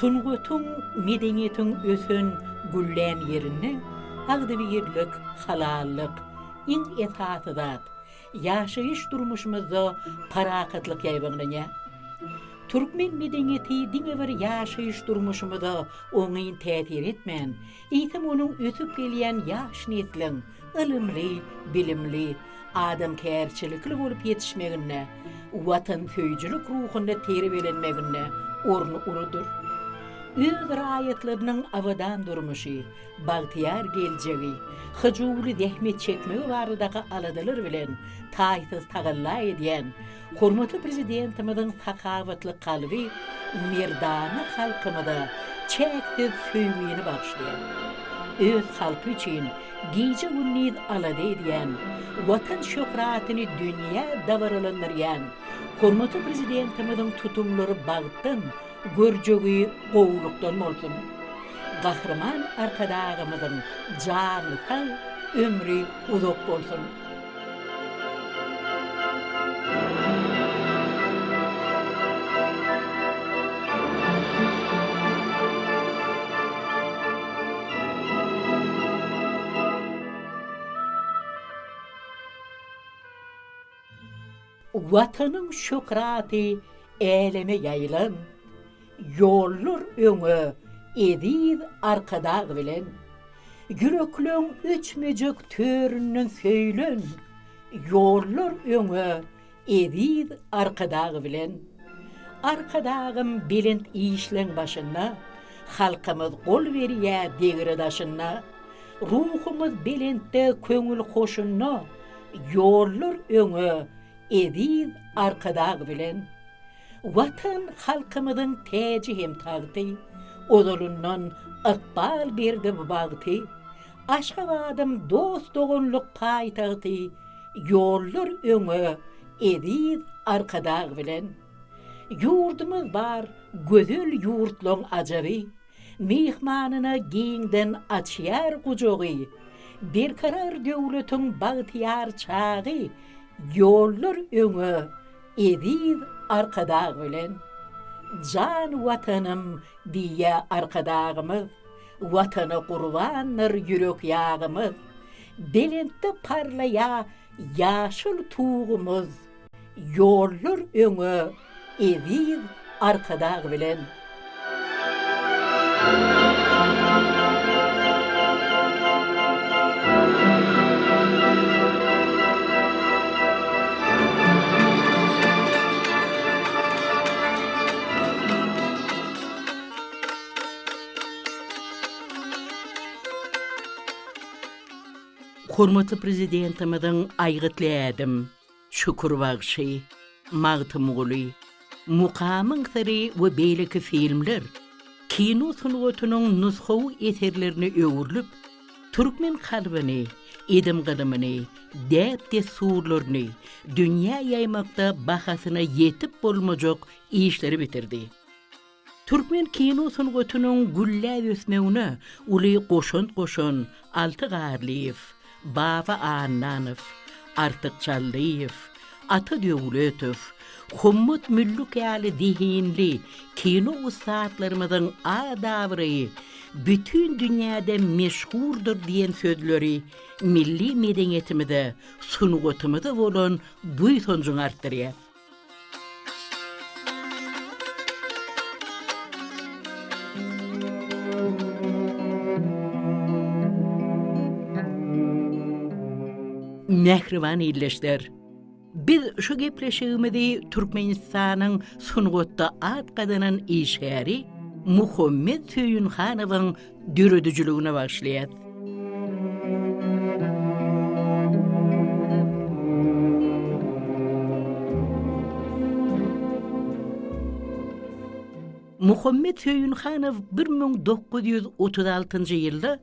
Sungatyň, medeniýetiň ösen, güllän ýerinde agzybirlik, halallyk, iň esasy zat, ýaşaýyş-durmuşymyzda parahatlyk ýaýbaňlanýar. Türkmen medeniýeti diňe bir ýaşaýyş-durmuşymyza oňyn täsir etmän, eýsem onuň ösüp gelýän ýaş nesliň ylymly, bilimli, adamkärçilikli bolup ýetişmeginde, watansöýüjilik ruhunda terbiýelenmeginde orny uludyr. Öz raýatlarynyň abadan durmuşy, bagtyýar geljegi, hyjuwly zähmet çekmegi baradaky aladalar bilen taýsyz tagalla edýän Hormatly Prezidentimiziň sahawatly kalby merdana halkymyza çäksiz söýgini bagyşlaýar. Öz halky üçin gije-gündiz alada edýän, Watan şöhratyny dünýä dabaralandyrýan hormatly Prezidentimiziň tutumlary bagtdan, görjegi gowulykdan bolsun! Gahryman Arkadagymyzyň jany sag, ömri uzak bolsun! Watanyň şöhraty äleme ýaýylan, Ýollar öňe eziz Arkadag bilen. Ýürekleň öçmejek töründen söýlen, Ýollar öňe eziz Arkadag bilen. Arkadagym belent işleň başynda, Halkymyz gol berýär degre-daşynda. Ruhumyz belentde köňül hoşunda, Ýollar öňe eziz Arkadag bilen. Watan halkymyzyň täji hem tagty, Ozalyndan ykbal berdi bu bagty. Aşgabadym dost-doganlyk paýtagty, Ýollar öňe eziz Arkadag bilen. Ýurdumyz bar gözel ýurtlaň ajaby, Myhmanyna giňden açýar gujagy, Berkarar döwletiň bagtyýar çagy, Ýollar öňe eziz Arkadag bilen. Jan Watanym diýýär Arkadagymyz, Watana gurbandyr ýürek ýagymyz, Belentde parlaýar ýaşyl Tugumyz, Ýollar öňe eziz Arkadag bilen. Hormatly Prezidentimiziň Aýgytly ädim, Şükür bagşy, Magtymguly, Mukamyň syry we beýleki filmler kino sungatynyň nusgawy eserlerine öwrülip, türkmen kalbyny, edim-gylymyny, däp-dessurlaryny dünýä ýaýmakda bahasyna ýetip bolmajak işleri bitirdi. Türkmen kino sungatynyň gülläp ösmegine uly goşant goşan Alty Garlyýew, Baba Annanow, Artyk Çallyýew, Ata Döwletow, Hommat Müllük ýaly zehinli kino ussatlarymyzyň at-abraýy bütin dünýäde meşhurdyr diýen sözleri milli medeniýetimize, sungatymyza bolan buýsanjyňy artdyrýar. Mähriban ildeşler! Biz şu gepleşigimizi Türkmenistanyň sungatda at gazanan işgäri Muhammet Söýünhanowyň döredijiligine bagyşlaýarys. Muhammet Söýünhanow 1936-njy ýylda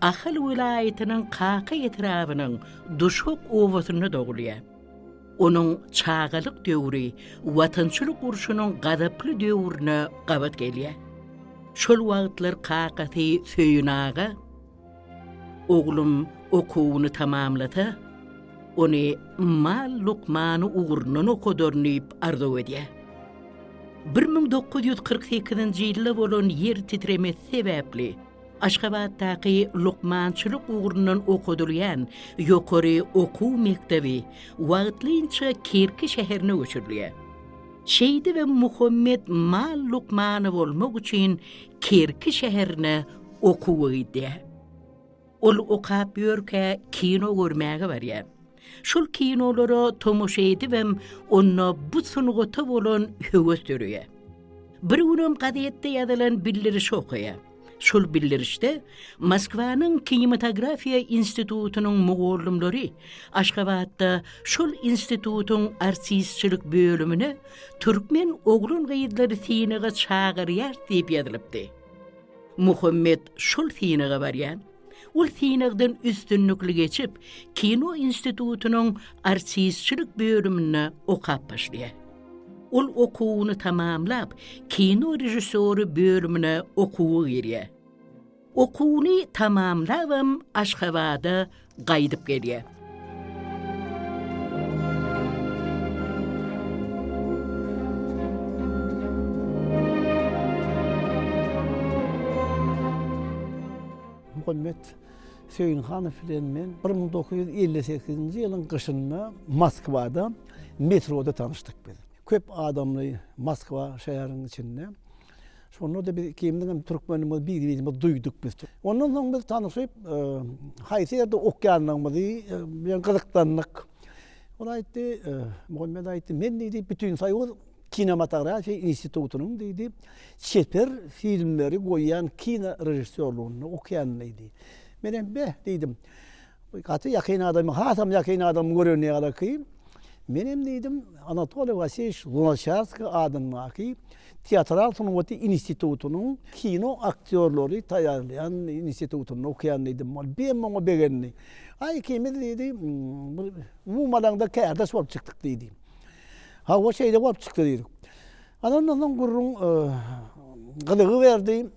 Ahal welaýatynyň Kaka etrabynyň Duşak obasynda dogulýar. Onuň çagalyk döwri Watançylyk urşunyň gazaply döwrüne gabat gelýär. Şol wagtlar kakasy Söýün aga, Oglum okuwyny tamamlasa, ony mal lukmany ugrundan okadaryn diýip arzuw edýär. 1948-nji ýylda bolan ýer titremesi sebäpli Aşgabatdaky lukmançylyk ugrundan okadylýan ýokary okuw mekdebi wagtlaýynça Kerki şäherine göçürilýär. Şeýdibem Muhammet mal lukmany bolmak üçin Kerki şäherine okuwa gidýär. Ol okap ýörkä kino görmäge barýar. Şol kinolara tomaşa edibem onda bu sungata bolan höwes döreýär. Bir günem gazetde ýazylan bildirişi okaýar. Şol bildirişde Moskwanyň kinematografiýa institutynyň mugallymlary Aşgabatda şol institutyň artistçilik bölümine türkmen oglan-gyzlary synaga çagyrýar diýip ýazylypdy. Muhammet şol synaga barýar. Ol synagdan üstünlikli geçip, kino institutynyň artistçilik bölüminde okap başlaýar. Ol okuwyny tamamlap, kino režissýory bölümine okuwa girýär. Okuwyny tamamlabam Aşgabada gaýdyp gelýär. Muhammet Söýünhanow bilen men 1958-nji ýylyň gyşynda Moskwada metroda tanyşdyk biz. Köp adamly Moskwa şäheriniň içinde. Şonda-da biz ikimiziň hem türkmenimizi bir-birimizi duýduk biz. Ondan soň biz tanyşyp, haýsy ýerde okýanlygymyzy bilen gyzyklandyk. Ol aýtdy, Muhammet aýtdy, men diýdi, Bütinsoýuz kinematografiýa institutynyň diýdi, çeper filmleri goýýan kino režissýorlygynda okýan diýdi. Menem beh diýdim. Gaty ýakyn adamy, hasam ýakyn adamy gören ýalyky. Menem diýdim, Anatoliý Wasilýewiç Lunaçarskiý adyndaky Teatral sungaty institutynyň kino aktýorlary taýýarlaýan institutynda okaýan diýdim. Ol bem oňa begendi. Aý ikimiz diýdi, bir umumy alaňda kärdeş bolup çykdyk diýdi. Hawa şeýle bolup çykdy diýdik. Ana ondan soň gürrüň gyzygy berdi.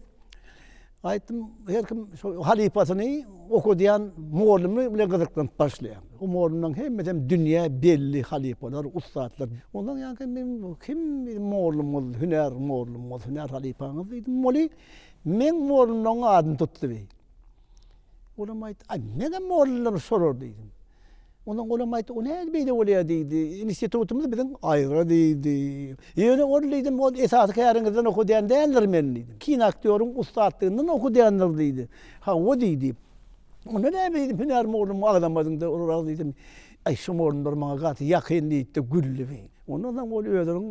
Aýtdym, her kim şo halypasyny okadýan mugallymy bilen gyzyklanyp başlaýar. O mugallymlaryň hemmesem dünýä belli halypalar, ussatlar. Ondan ýaňky men kim mugallymyňyz, hünär mugallymyňyz, hünär halypaňyz diýdim. Weli meň mugallymlaryň adyny tutdy bi. Olam aýtdy, aý meňem mugallymlarym şolar diýdim. Ondan olam aýtdy, o nädip beýle bolýar diýdi. Institutymyz biziň aýra diýdi. Ýöne ol diýdim, ol esasy käriňizden okadýan däldir meni diýdim. Kino aktýoryň ussatlygyndan okadýandyr diýdi. Hawa diýdi. Onda näme diýdim, hünär mugallymyňy agzamadyň-da, olar diýdim. Aý, şu mugallymlar maňa gaty ýakyn diýdi-de güldi. Ondan soň ol özüniň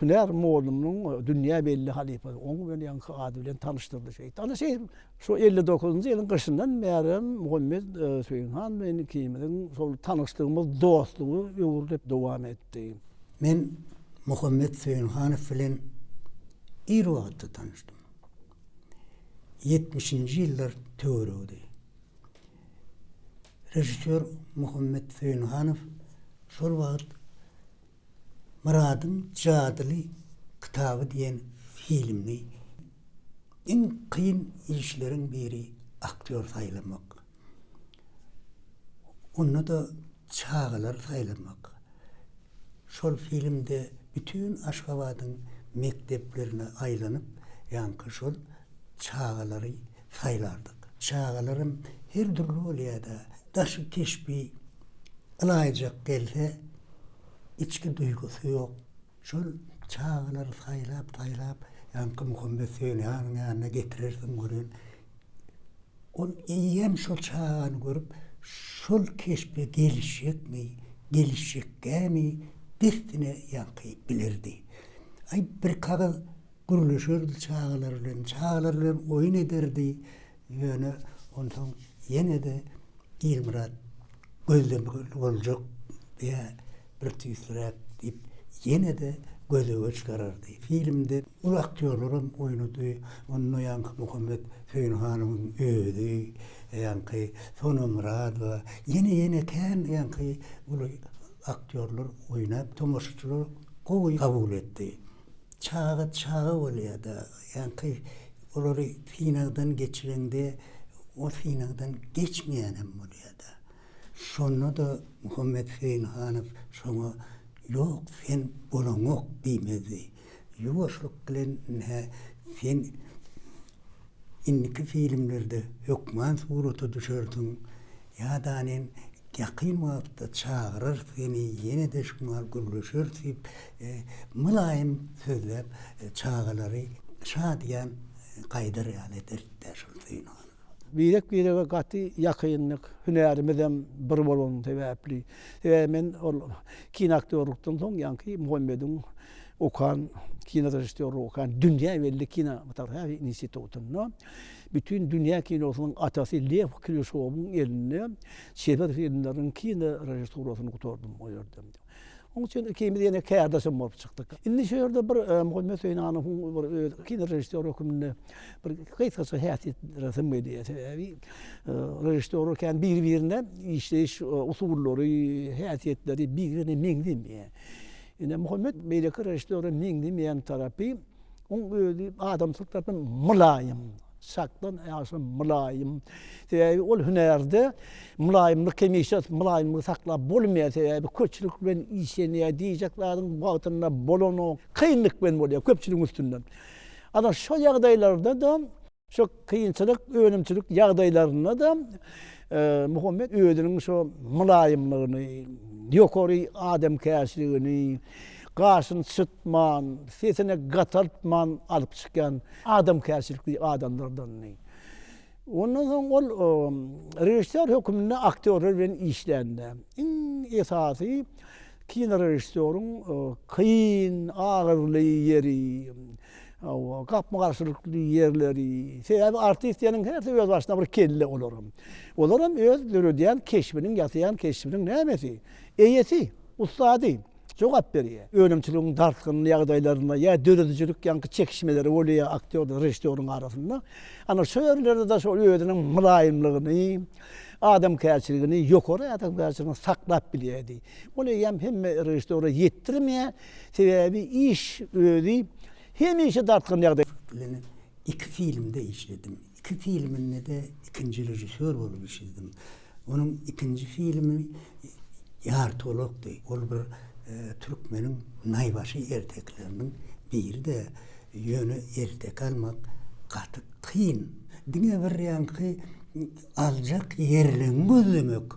hünär mugallymynyň dünýä belli halypasy, oň bilen ýaňky ady bilen tanyşdyrdy şeýtdi. Ana şeýdip Şu 59-njy ýylyň gyşyndan bärem Muhammet Söýünhan bilen ikimiziň şol tanyşlygymyz dostluga öwrülip dowam etdi. Men Muhammet Söýünhanow bilen ir wagtda tanyşdym. Ýetmişinji ýyllar töweregidi. Režissýor Muhammet Söýünhanow şol wagt Myradyň jadyly kitaby diýen filmini iň kyn işleriň biri aktýor saýlamak. Onda-da çagalary saýlamak. Şol filmde bütin Aşgabadyň mekdeplerine aýlanyp, ýaňky şol çagalary saýlardyk. Çagalaram her dürli bolýar-da. Daşky keşbi ylaýjak gelse, içki duýgusy ýok. Şol çagalary saýlap-saýlap, ýaňky Muhammet Söýünhanyň ýanyna getirersiň welin, ol eýýäm şol çagany görüp, şol keşbe gelişjekmi, gelişjekgämi dessine ýaňky bilerdi. Aý, bir kagyz Gürleşerdi çagalar bilen, çagalar bilen oýun ederdi. Ýöne onsoň ýene-de Ilmyrat gözlemeli boljak diýä bir tüýsliräk diýip ýene-de gözege çykarardy. Filmde uly aktýorlaram oýnady. Onda ýaňky Muhammet Söýünhanowyň özi, ýaňky Sona Myradowa, ýene-ýene kän ýaňky uly aktýorlar oýnap, tomaşaçylar gowy kabul etdi. Çaga çaga bolýada, ýaňky olary synagdan geçireňde o synagdan geçmeýänem bolýada. Şonda-da Muhammet Söýünhanow şoňa ýok sen bolaňok diýmezdi. Ýuwaşlyk bilen ine sen indiki filmlerde hökman surata düşersiň ýa-da nen ýakyn wagtda çagyrarys seni ýene-de şuňa gürleşeris diýip mylaýym sözläp çagalary şadyýan gaýdar ýaly ederdi-dä şol Söýünhan. Birek-birege gaty ýakyndyk, hünärimizem bir bolany sebäpli. Sebäbi men ol kinoaktýorlykdan soň ýaňky Muhammediň okan, kinorežissýorlyk okan dünýä belli kinematografiýa institutynda bütin dünýä kinosynyň atasy Lew Klýuşowyň elinde çeper filmleriň kinorežissurasyny gutardym o ýerde. Onuň üçin ikimiz ýene kärdeşem bolup çykdyk. Indi şu ýerde bir Muhammet Söýünhanowyň bir öz kinorežissýor hökmünde bir gysgaça häsiýetlendiresim gelýär. Sebäbi režissýorlar kän biri-birine işleýiş usullary, häsiýetleri bir-birine meňzemeýär. Ine Muhammet beýleki režissýora meňzemeýän tarapy, oň özi adamçylyk tarapdan mylaýym. Çakdan aşa mylaýym. Sebäbi ol hünärde mylaýymlyk hemişe mylaýymlygy saklap bolmaýar. Sebäbi köpçülik bilen işlenýär, diýjek zadyň wagtynda bolanok, kynlyk bilen bolýar köpçüligiň üstünden. Ana şo ýagdaýlarda-da, şo kynçylyk, önümçilik ýagdaýlarynda-da Muhammet özüniň şo mylaýymlygyny, ýokary adamkärçiligini, gaşyny çytman, sesini gataltman alyp çykýan adamkärçilikli adamlardandy. Ondan soň ol režissýor hökmünde aktýorlar bilen işlände, iň esasy kinorežissýoryň kyn, agyrly ýeri, gapma-garşylykly ýerleri, sebäbi artist diýeniň hersi özbaşyna bir kelle olaram. Olaram öz döredýän keşbiniň, ýasaýan keşbiniň nämesi? Eýesi, ussady. Jogap berýär. Önümçiligiň dartgynly ýagdaýlarynda ýa döredijilik ýaňky çekişmeleri bolýar aktýor bilen režissýoryň arasynda. Ana şo ýerlerde-de şol özüniň mylaýymlygyny, adamkärçiligini, ýokary adamkärçiligini saklap bilýärdi. Ol eýýäm hemme režissýora ýetdirmeýär. Sebäbi iş özi hemişe dartgynly ýagdaý. Bilen Iki filmde işledim. Iki filminde-de ikinji režissýor bolup işledim. Onuň ikinji filmi Ýartygulakdy. Ol bir türkmeniň naýbaşy ertekileriniň biri-de. Ýöne erteki almak gaty kyn. Diňe bir ýaňky aljak ýerleňi gözlemek.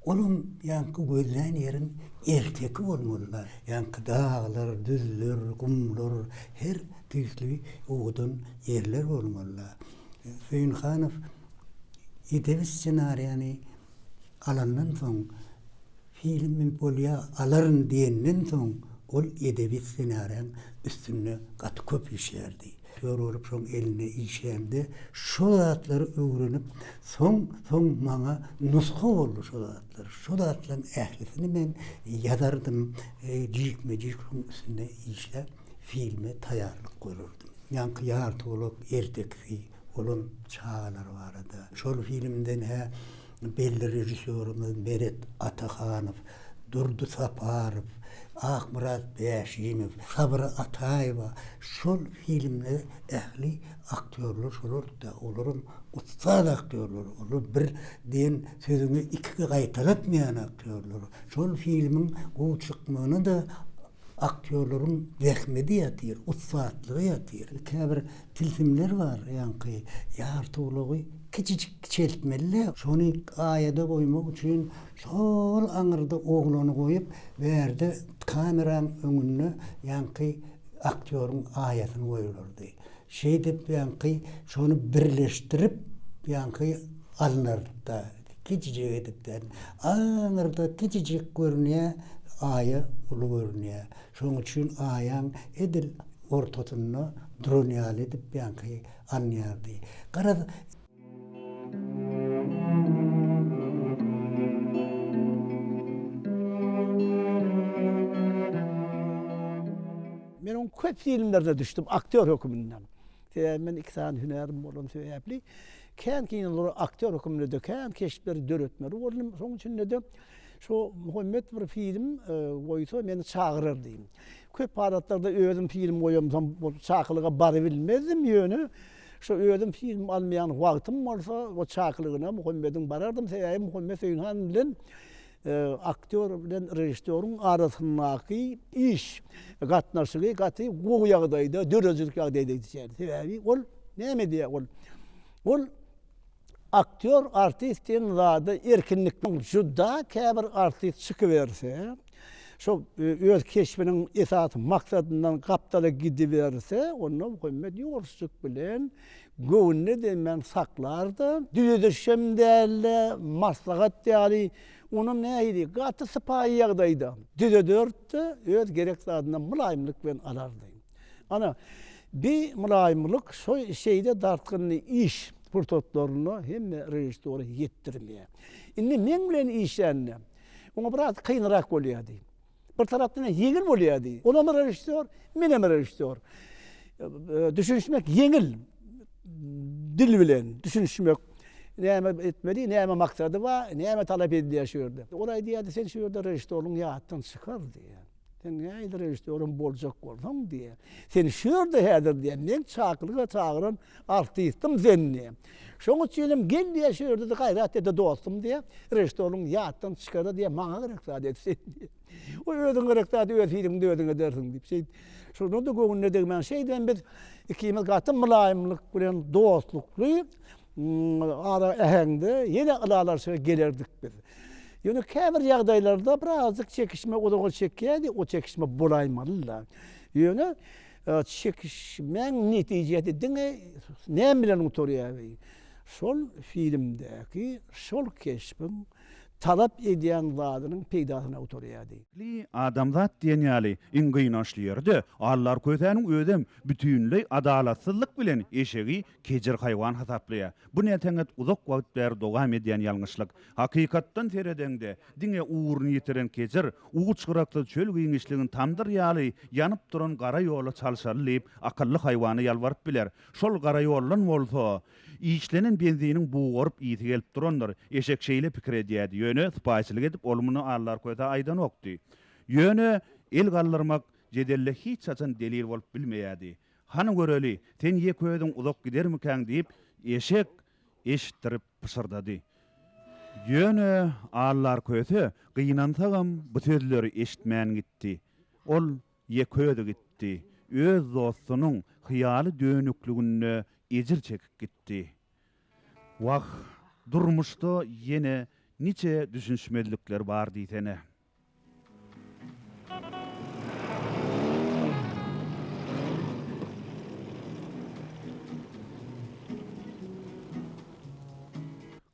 Olam ýaňky gözlän ýeriň erteki bolmaly-da. Ýaňky daglar, düzler, gumlar, her tüýsli owadan ýerler bolmaly-da. Söýünhanow edebi ssenariýany alandan soň, filmi bolýa alaryn diýenden soň, ol edebi ssenariýaň üstünde gaty köp işlärdi. Aktýor bolup şoň elinde işlämde şo zatlary öwrenip, soň soň maňa nusga boldy şo zatlar. Şo zatlaryň ählisini men ýazardym, jikme-jik şoň üstünde işläp filme taýýarlyk görerdim. Ýaňky Ýartygulak ertekisi bolan çagalar barada. Şol filmden-hä belli režissýorymyz Meret Atahanow, Durdy Saparow, Akmyrat Bäşimow, Sabyra Ataýewa şol filmde ähli aktýorlar şolardy-da, olaram ussat aktýorlar, olar bir diýen sözüňi ikige gaýtalatmaýan aktýorlar. Şol filmiň gowy çykmagyna-da aktýorlaryň zähmedi ýatyr, ussatlygy ýatyr. Käbir tilsimler bar, ýaňky ýartygulagy kiçijik kiçeltmeli-de, şony aýada goýmak üçin şol aňyrda oglany goýup, bärde kameraň öňünde ýaňky aktýoryň aýasyny goýulardy. Şeýdip ýaňky şony birleşdirip ýaňky alynardy-da, kiçijik edip däl. Aňyrda kiçijik görünýär, aýa uly görünýär. Şonuň üçin aýaň edil ortasynda duran ýaly edip ýaňky alynýardy. Garaz, Men oň köp filmlerine düşdüm aktýor höküminde. Sebäbi men iki sany hünärim bolany sebäpli kän kinolara aktýor höküminde-de kän keşpleri döretmeli boldum. Şonuň üçin-de şo Muhammet bir film goýsa meni çagyrardy. Köp halatlarda özüm film goýamsoň çakylyga barybilmezdim ýöne şo özüm film almaýan wagtym bolsa o çakylygyna Muhammediň barardym. Sebäbi Muhammet Söýünhan bilen. Aktýor bilen režissýoryň arasyndaky iş gatnaşygy gaty gowy ýagdaýda, döredijilik ýagdaýda gidýär. Sebäbi ol näme edýär ol? Ol aktýor, artist diýen zada erkinlik juda käbir artist çykyberse, şo öz keşbiniň esasy maksadyndan gapdala gidiberse, onda Muhammet ýuwaşjyk bilen göwnüne degmän saklar-da, düzedişem däl-de, maslahat ýaly, onam nähili, gaty sypaýy ýagdaýda düzederdi-de, öz gerek zadyndan mylaýymlyk bilen alardy. Ana, bi mylaýymlyk şo şeýle dartgynly iş pursatlarynda hemme režissýora ýetdirmeýär. Indi meň bilen işlände, oňa biraz kynrak bolýardy. Bir tarapdan ýeňil bolýardy. Olam režissýor, menem režissýor. Düşünişmek ýeňil. Dil bilen düşünişmek. Näme etmeli, näme maksady bar, näme talap edilýär şu ýerde. Ol aýdýardy, sen şu ýerde režissýorlygyň ýatdan çykar diýýär. Sen nähili režissýoram boljak bolsaň diýýär. Sen şu ýerde häzir diýýär, meň çakylyga çagyran artistim sen diýýär. Şoň üçin hem gel diýýär, şu ýerde-de gaýrat et-de dostum diýýär. Režissýorlygyň ýatdan çykar-da diýýär, maňa gerek zat et sen diýýär. O özüň gerek zady öz filmiňde özüň edersiň diýip şeýdip, şonda-da göwnüne degmän şeýdibem biz ikimiz gaty mylaýymlyk bilen dostlukly ara äheňde ýene ylalaşyga gelerdik biz. Ýöne käbir ýagdaýlarda birazjyk çekişme uzaga çekýärdi, o çekişme bolaýmaly-da. Ýöne çekişmäň netijesi diňe näme bilen gutarýar? Şol filmdäki şol keşbiň talap edýän zadynyň peýdasyna gutarýardy. Li adamzat diýen ýaly iň gynançly ýeri-de, Allar Kösäniň özem bütinleý adalatsyzlyk bilen eşegi kejir haýwan hasaplaýar. Bu näteňet uzak wagt bäri dowam edýän ýalňyşlyk. Hakykatdan seredeňde, diňe ugruny ýitiren kejir, uç-gyraksyz çöl giňişligini tamdyr ýaly ýanyp duran gara ýola çalşaly diýip, akylly haýwana ýalbaryp biler. Şol gara ýoldan bolsa, işlenen benziniň bugaryp ysy gelip durandyr. Eşek şeýle pikir edýärdi, ýöne sypaýyçylyk edip ol muny Allarkösä aýdanokdy. Ýöne el galdyrmak jedelde hiç haçan delil bolup bilmeýärdi. Hany göreli, sen ýeke özüň uzak gidermikäň diýip, eşek eşitdirip pyşyrdady. Ýöne Allarköse gynansagam bu sözleri eşitmän gitdi. Ol ýeke özi gitdi. Öz dostunyň hyýaly dönükliginde ejir çekip gitdi. Wah, durmuşda ýene niçe düşünişmezlikler bar diýsene.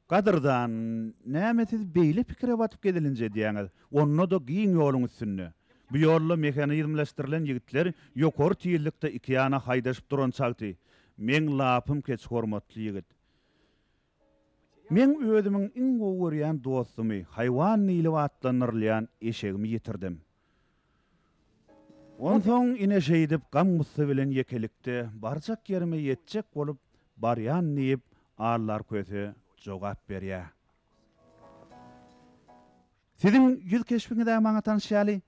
Gadyrdan, näme siz beýle pikire batyp gezelenç edýäňiz? Onda-da giň ýoluň üstünde. Bu ýolda mehanizmleşdirilen ýigitler ýokary tizlikde ikiýana haýdaşyp duran çagty. Meň lapym keç, hormatly ýigit. Meň özümiň iň gowy görýän dostumy, haýwan diýlip atlandyrylýan eşegimi ýitirdim. Onsoň ine şeýdip gam-gussa bilen ýekelikde barjak ýerime ýetjek bolup barýan diýip, Allarköse jogap berýär. Siziň ýüz keşbiňiz-ä maňa tanyş ýaly.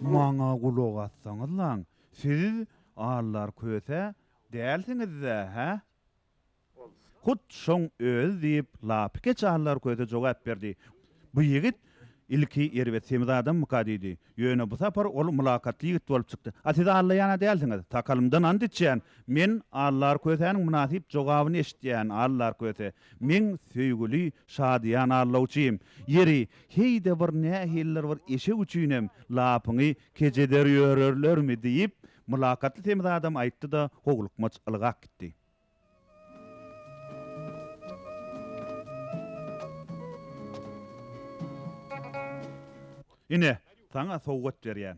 Maňa gulak assaňyzlaň, siz Allar Köse dälsiňiz-dä, hä? Hut şoň özi diýip, lapykeç Allar Köse jogap berdi. Bu ýigit ilki erbet semiz adammyka diýdi. Ýöne bu sapar ol mylakatly ýigit bolup çykdy. A siz allaýan-a dälsiňiz? Sakalymdan ant içýän, men Allar Kösäniň mynasyp jogabyny eşitýän, Allar Köse. Meň söýgüli, şadyýan allawçym! Ýeri, heý-de bir nähilidir bir eşek üçinem lapyňy kej eder ýörerlermi? diýip, mylakatly semiz adam aýtdy-da, howlukmaç ylgap gitdi. Ine, saňa sowgat berýän.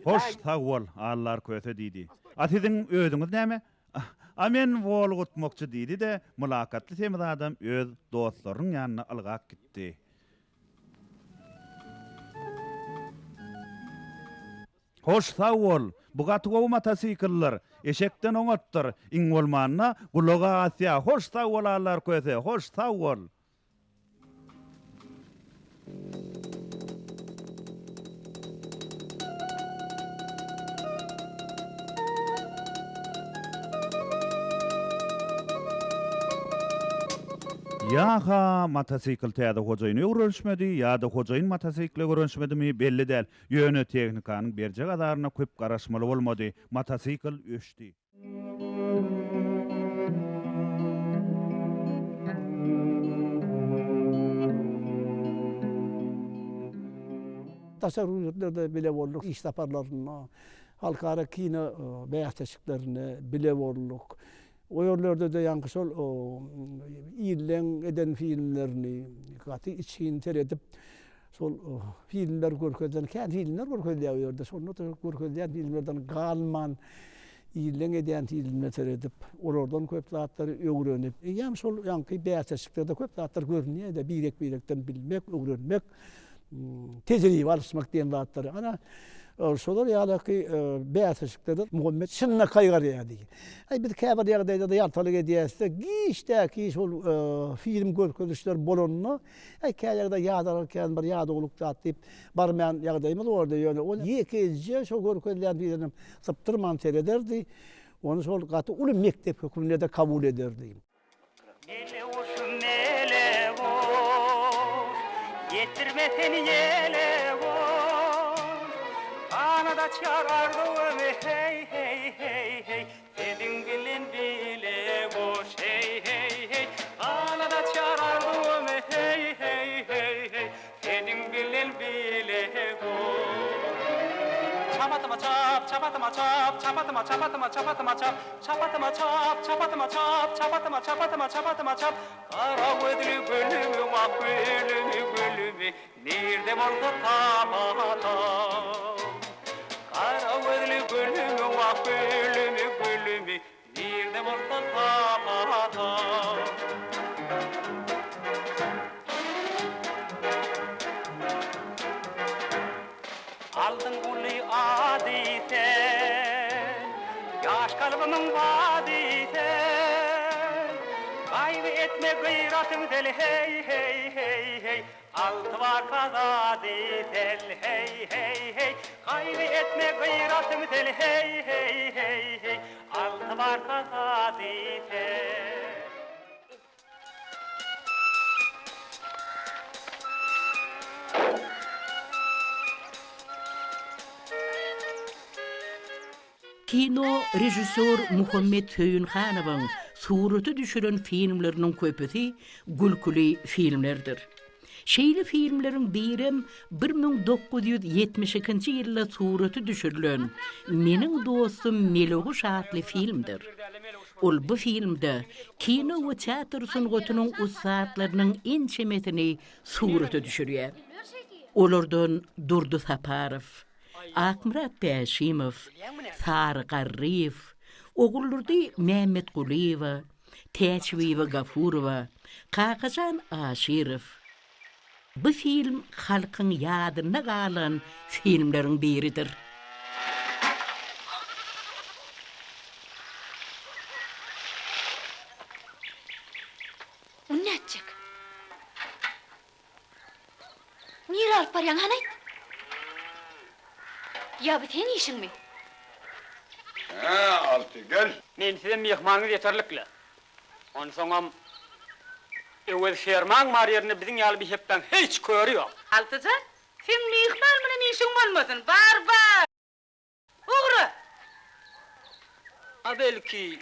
Hoş, sag bol, Allar Köse, diýdi. A siziň özüňiz näme? A men Wolga utmakçy, diýdi-de, mylakatly semiz adam öz dostlarynyň ýanyna ylgap gitdi. Hoş, sag bol! Bu gaty gowy motosikldir. Eşekden oňatdyr. Iň bolmanda, gulaga asýar. Hoş, sag bol, Allar Köse, hoş, sag bol! Ýa-ha motosikl täze hojaýyna öwrenişmedi, ýa-da hojaýyn motosikle öwrenişmedimi, belli däl. Ýöne tehnikanyň berjek azaryna köp garaşmaly bolmady. Motosikl öçdi. Daşary ýurtlarda bile bolduk iş saparlarynda, halkara kino bäsleşiklerinde bile bolduk. O ýerlerde-de ýaňky şol illeň eden filmlerini gaty içgin seredip, şol filmler görkezilen, kän filmler görkezilýär o ýerde. Şonda-da görkezilýän filmlerden galman, illeň edýän filmine seredip, olardan köp zatlary öwrenip, eýýäm şol ýaňky bäsleşiklerde köp zatlar görünýär-de, birek-birekden bilmek, öwrenmek. tejribe alyşmak diýen zatlary. Ana, şolar ýalyky bäsleşiklerde Muhammet çynlakaý garýardy. Aý, biz käbir ýagdaýlarda ýaltalyk edýäris-de, giçdäki şol film görkezişler bolanda, aý, kä ýagdaý ýadalar kän bir ýadawlyk zat diýip, barmaýan ýagdaýymyz bordy. Ýöne ol ýekeje şo görkezilýän filmem sypdyrman serederdi. Ony şol gaty uly mekdep hökmünde-de kabul ederdi. Mele guşum mele guş, Ýetdirme sen ýele guş. Ganat açýar arzuwym heý heý heý heý, Seniň bilen bile guş heý heý heý. Ganat açýar arzuwym heý heý heý heý, Seniň bilen bile guş. Çap atyma çap, çap atyma çap, çap atyma çap atyma çap atyma çap. Çap atyma çap, çap atyma çap, çap atyma çap atyma çap atyma çap. Gara gözli gülümi, wah gülümi, gülümi, Nirde bolsa tap atam. Gara gözli gülümi, wah gülümi, gülümi, Nirde bolsa tap atam. Aldyň uly ady sen, Ýaş kalbymyň bady sen. Gaýgy etme gyratyň sel heý heý heý heý, Alty barka zady sel heý heý heý. Gaýgy etme gyratyň sel heý heý heý heý, Alty barka zady sel. Kino režissýor Muhammet Söýünhanowyň surata düşüren filmleriniň köpüsi gülküli filmlerdir. Şeýle filmleriň birem 1972-nji ýylda surata düşürilen Meniň dostum Meleguş atly filmdir. Ol bu filmde kino we teatr sungatynyň ussatlarynyň ençemesini surata düşürýär. Olardan Durdy Saparow, Akmyrat Bäşimow, Sary Garryýew, Oguldurdy Mämmetgulyýewa, Täçbibi Gafurowa, Kakajan Aşyrow. Bu film halkyň ýadynda galan filmleriň biridir. Muny nätjek? Nirä alyp barýaň, hany aýt? Ýa bu seň işiňmi? Hä, Alty, gel. Mensizem myhmanyňyz ýeterlik-le. Onsoňam Öwez fermaň bar ýerinde biziň ýaly bihepbäň hiç köri ýok. Altyjan, seň myhman bilen işiň bolmasyn, bar, bar! Ugra! A belki,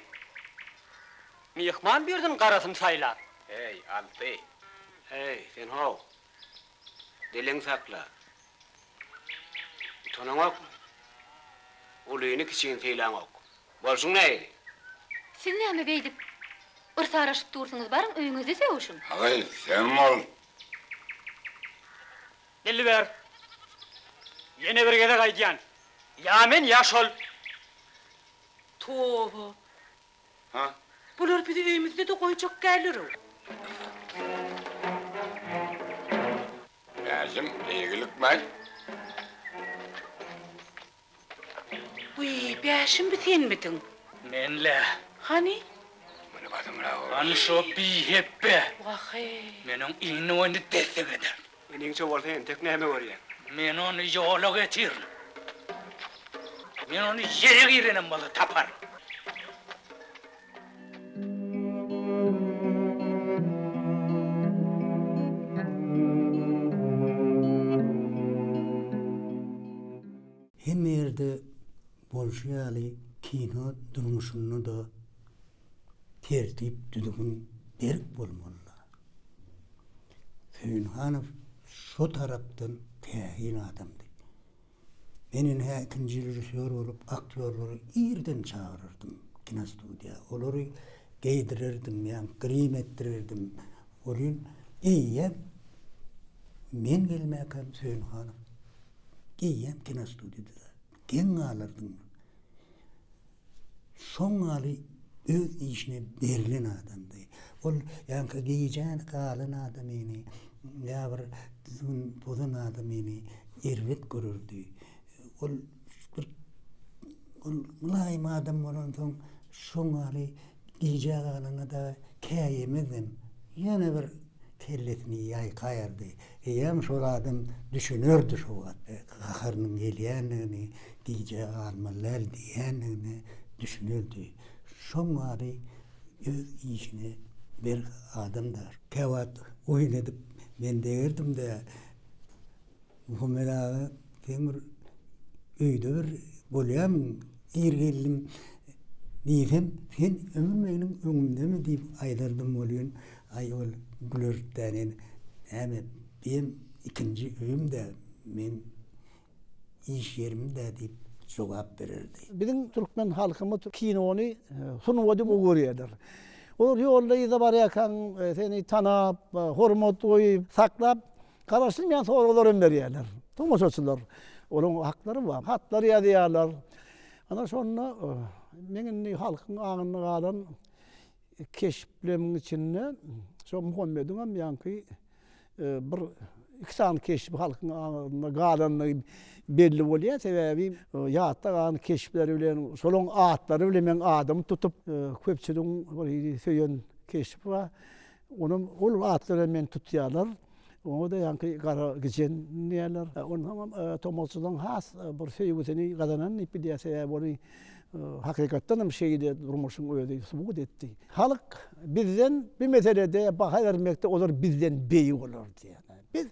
myhman birisiniň garasyny saýlar? Heý, Alty! Heý, sen how! Diliňi sakla! Utanaňokmy? Ulyny-kiçini sylaňok. Bolşuň nähili? Siz näme beýdip, yrsaraşyp dursuňyz, baryň öýüňizde sögüşiň. Agy, sen bol! Belli ber. Ýene bir gezek aýdýan, ýa men, ýa şol. Toba! Ha? Bular bizi öýümizde-de goýjak däldir-ow. Bäşim, eýgilikmäý. Wiý, Bäşim bi senmidiň? Men-le. Hany? Muny basymrak ur. Hany şo bihepbe. Wah-eý. Men oň iňini-boýuny dessek ederin. Iniňçe bolsa entek näme görýäň? Men ony ýola getirin. Men ony ýere girenem bolsa taparyn. Bolşy ýaly kino durmuşynda-da tertip-düzgün berk bolmaly-da. Söýünhanow şo tarapdan täsin adamdy. Men ine ikinji režissýor bolup aktýorlary irden çagyrardym kinostudiýa. Olary geýdirerdim, ýa grim etdirerdim. Welin eýýäm men gelmäkäm Söýünhanow eýýäm kinostudiýada. Geň galardyň. Şoň ýaly öz işine berlen adamdy. Ol ýaňky gijä galan adamyny ýa bir düzgün bozan adamyny erbet görerdi. Ol bir ol mylaýym adam bolansoň şoň ýaly gijä galana-da käýemezem. Ýene bir kellesini ýaýkaýardy. Eýýäm şol adam düşünerdi şo wagt gaharynyň gelýändigini, gijä galmaly däl diýýändigine düşünerdi. Şoň ýaly öz işine berk adam-da. Käwagt oýun edip men degerdim-de, Muhammet aga, sen bir öýde bir bolýamyň, ir geldim diýsem, sen ömür meniň öňümdemi diýip aýdardym welin, aý ol gülerdi-dä, men näme, biem ikinji öýüm-dä, meň iş ýerim-dä diýip jogap bererdi. Biziň türkmen halkymyz kinony sungat gowy görýärler. Olar ýolda-yzda barýarkaň seni tanap, hormat goýup, saklap, Garaşylmaýan soraglar hem berýärler. Tomaşaçylar. Olaryň haklary bar. Hatlar ýazýarlar. Ana şonda meň indi halkyň aňynda galan keşpleriň içinde şo Muhammediň hem ýaňky bir iki sany keşbi halkyň aňynda galandygy belli bolýar. Sebäbi ýatda galan keşpleri bilen, şolaryň atlary bilen meň adymy tutup köpçüligiň bir hili söýen keşbi bar. Onam ol atlara meni tutýarlar. Oňa-da ýaňky gara gijen diýýärler. Onsoňam tomaşaçylaryň has bir söýgüsini gazanan diýip bilýär. Sebäbi ony hakykatdan hem şeýle durmuşyň özi subut etdi. Halk bizden bu meselede baha bermekde olar bizden beýik bolar diýýär. Biz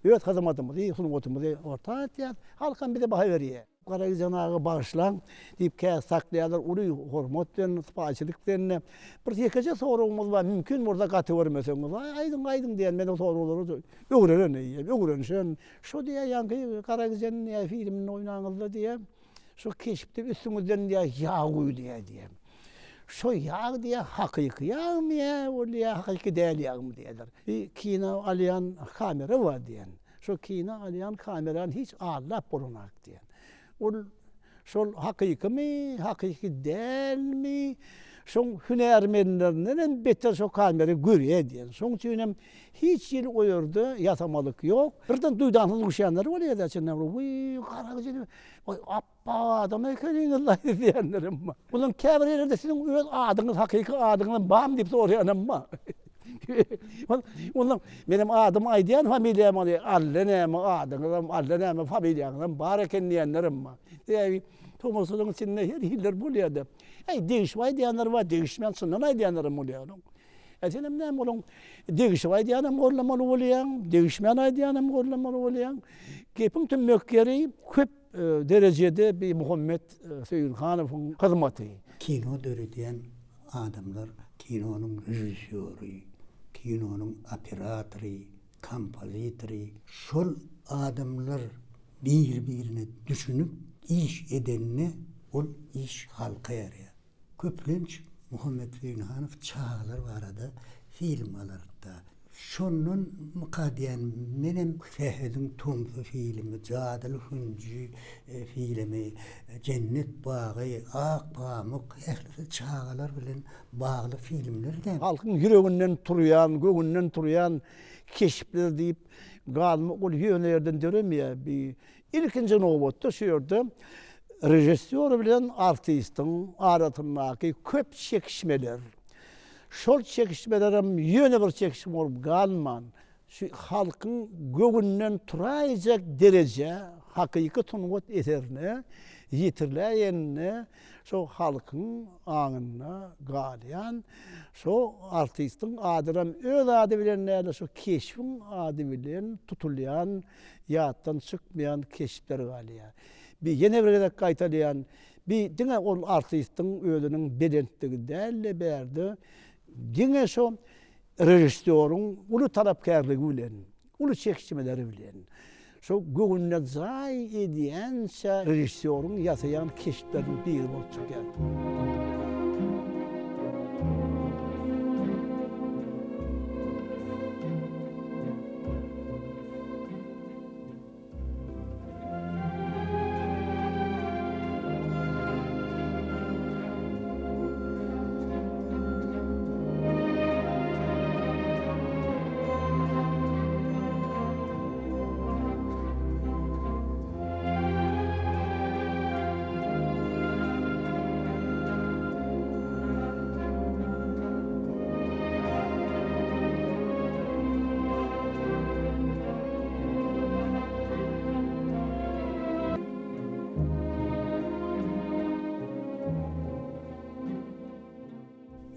öz hyzmatymyzy, sungatymyzy orta atýarys. Halk hem bize baha berýär. Garaýjan aga bagyşlaň, diýip kä saklaýarlar uly hormat bilen, sypaýyçylyk bilen. Bir ýekeje soragymyz bar, mümkin bolsa gaty görmeseňiz. Aý, aýdyň, aýdyň diýen, men o soraglara öwrenen eýýäm, öwrenişen. Şo diýýär, ýaňky Garagijen diýýär, filminde oýnaňyzda diýýär, şo keşpde üstüňizden diýýär, ýag guýulýar diýýär. Şo ýag diýýär, hakyky ýagmy ýa ol ýa hakyky däl ýagmy diýýärler. Bir kino alýan kamera bar diýen. Şo kino alýan kamerany hiç aldap bolanok diýen. Ol şol hakykymy, hakyky dälmi, şoň hünärmenlerinden hem beter şo kamera görýär diýen. Şoň üçin hem hiç hili o ýerde ýasamalyk ýok. Birden duýdansyz duşýanlar bolýar-da içinden, Wiý, gara Oý, Bar adam ekeniňiz-laý diýenlerem bar. Ondan käbir ýerlerde siziň öz adyňyz, hakyky adyňyzam barmy diýip soraýanam bar. Ondan menem adymy aýdýan, familiýamy, Alla näme adyňyzam, Alla näme familiýaňyzam bar eken diýenlerem bar. Sebäbi tomaşaçylaryň içinde her hiller bolýar-da. Äý, degişip aýdýanlar bar, degişmän çyndan aýdýanlaram bolýar. Ä senem näme olaň degişip aýdýanam gollamaly bolýaň, degişmän aýdýanam gollamaly bolýaň. Gepiň tümmek ýeri köp derejede bi Muhammet Söýünhanowyň hyzmaty. Kino döredýän adamlar kinonyň režissýory, kinonyň operatory, kompozitory, şol adamlar bir-birine düşünip iş edende ol iş halka ýaraýar. Köplenç Muhammet Söýünhanow çagalar barada film alardy. Şondan myka diýýän, menem Sähediň tomsy filmi, Jadyly hünji filmi, Jennet bagy, Ak pamyk ählisi çagalar bilen bagly filmler-dä. Halkyň ýüreginden turýan, göwnünden turýan keşpler diýip galmak ol ýöne ýerden döremeýär. Bi Ilkinji nobatda şu ýerde režissýor bilen artistiň arasyndaky köp çekişmeler, şol çekişmelerem ýöne bir çekişme bolup galman, şu halkyň göwnünden turaýjak derejä, hakyky sungat eserine ýetiriläýeninde şo halkyň aňynda galýan, şo artistiň adynam öz ady bilen däl-de, şo keşbiň ady bilen tutulýan ýatdan çykmaýan keşpler galýar. Bi ýene bir gezek gaýtalaýan, Bi diňe ol artistiň özüniň belentligi däl-de bärde diňe şo režissýoryň uly talapkärligi bilen, uly çekişmeleri bilen, şo göwnüne jaý edýänçä režissýoryň ýasaýan keşpleriniň biri bolup çykýar.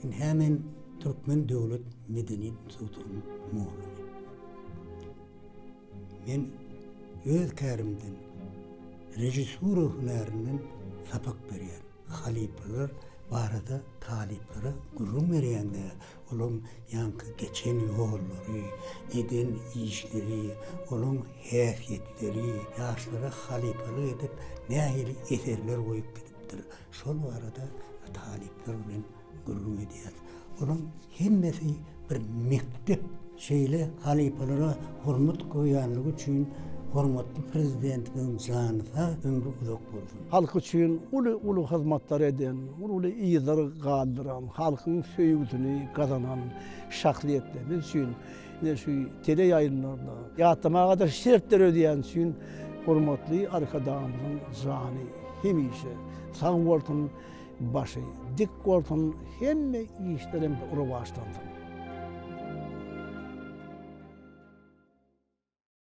Ynha men Türkmen döwlet medeniýet institutynyň mugallymy. Men öz kärimden, režissura hünärinden sapak berýän. Halypalar barada talyplara gürrüň berýän-de, olaryň ýaňky geçen ýollary, eden işleri, olaryň häsiýetleri, ýaşlara halypalyk edip nähili eserler goýup gidipdir, şol barada talyplar bilen gürrüň edýäris. Olaryň hemmesi bir mekdep. Şeýle halypalara hormat goýanlygy üçin hormatly Prezidentimiziň jany sag, ömri uzak bolsun! Halk üçin uly-uly hyzmatlar eden, uly-uly yzlar galdyran, halkyň söýgüsini gazanan şahsyýetlerimiz üçin ine şu teleýaýlymlarda ýatlamaga-da şert döredýäni üçin hormatly Arkadagymyzyň jany hemişe sag bolsun, başy dik bolsun, hemme işlerem rowaçlansyn!